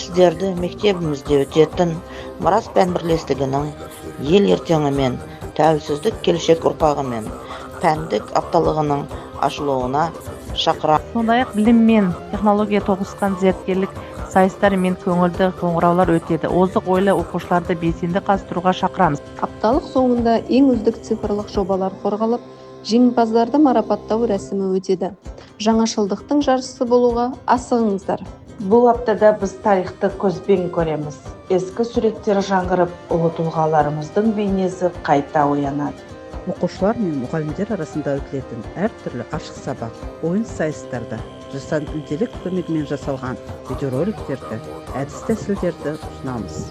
Сіздерді мектебімізде өтетін «Мұрас пән бірлестігінің «Ел ертеңімен тәуелсіздік, келешек ұрпағымен» пәндік апталығының ашылуына шақырамыз. Сондай-ақ білім мен технология тоғысқан зияткерлік сайыстар мен көңілді қоңыраулар өтеді. Озық ойлы оқушыларды белсенді қатыстыруға шақырамыз. Апталық соңында ең үздік цифрлық жобалар қорғалып, жеңімпаздарды марапаттау рәсімі өтеді. Жаңашылдықтың жаршысы болуға асығыңыздар! Бұл аптада біз тарихты көзбен көреміз. Ескі суреттер жаңғырып, ұлы тұлғаларымыздың бейнесі қайта оянады. Оқушылар мен мұғалімдер арасында өтілетін әртүрлі ашық сабақ, ойын сайыстарда жасанды интеллект көмегімен жасалған видеороликтерді, әдіс тәсілдерді ұсынамыз.